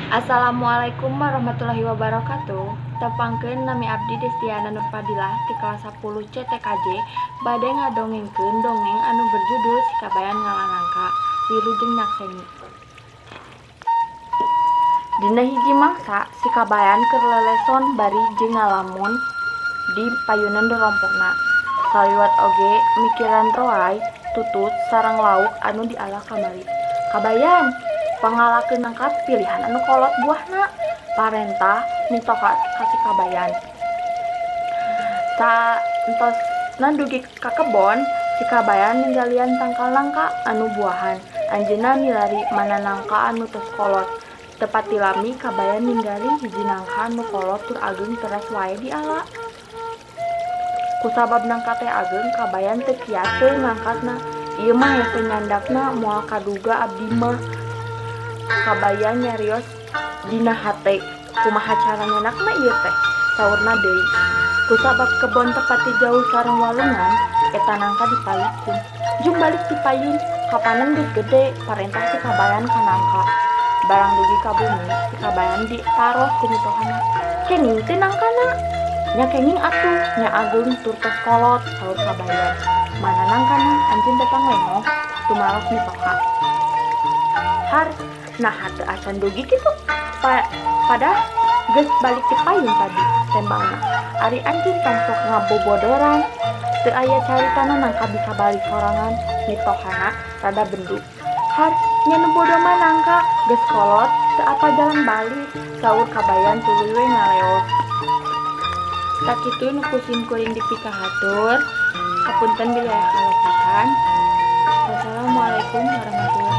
Assalamualaikum warahmatullahi wabarakatuh. Tepangkeun, nami abdi Destiana Nurfadilah ti kelas 10 CTKJ bade ngadongengkeun dongeng anu berjudul Si Kabayan Ngala Nangka. Wilujeng nyakseni. Dina hiji mangsa, si Kabayan keur leleson bari jeung ngalamun di payunan rorompokna. Saliwat oge mikiran roay, tutut sareng lauk anu diala kamari. "Kabayan, pangalakeun nangka pilihan anu kolot buahna," parentah mitoha ka si Kabayan. Saentosna dugi ka kebon, si Kabayan ninggalian tangkal nangka anu buahan. Anjeunna milari mana nangka anu tos kolot. Teu pati lami Kabayan ninggali hiji nangka anu kolot tur ageung teras wae diala. Kusabab nangka teh ageung, Kabayan teu kiaseun ngangkatna. "Ieu mah hese nyandakna, moal kaduga abdi mah," Kabayan nyarios dina hate. "Kumaha cara nyandakna ieu teh?" saurna deui. Kusabab kebon teu pati jauh sareng walungan, eta nangka dipalikun. "Jung balik ti payun, kapanan geus gede," parentah si Kabayan ka nangka. Barang dugi ka bumi, si Kabayan ditaros ku mitohana. "Kenging teu nangkana?" "Nya kenging atuh, nya ageung tur tos kolot," saur Kabayan. "Mana nangkana, anjeun teh panglengoh?" tumaros mitoha. "Har, naha teu acan dugi kitu? Padah geus balik ti payun tadi," tembangna. "Ari anjeun tong sok ngabobodoran, teu aya caritana nangka bisa balik sorangan," mitohana rada bendu. "Har, nya nu bodo mah nangka, geus kolot teu apal jalan balik," saur Kabayan tuluy we ngaleos. Sakitu nu ku sim kuring dipikahatur. Hapunten bilih aya kalepatan. Wassalamualaikum warahmatullahi.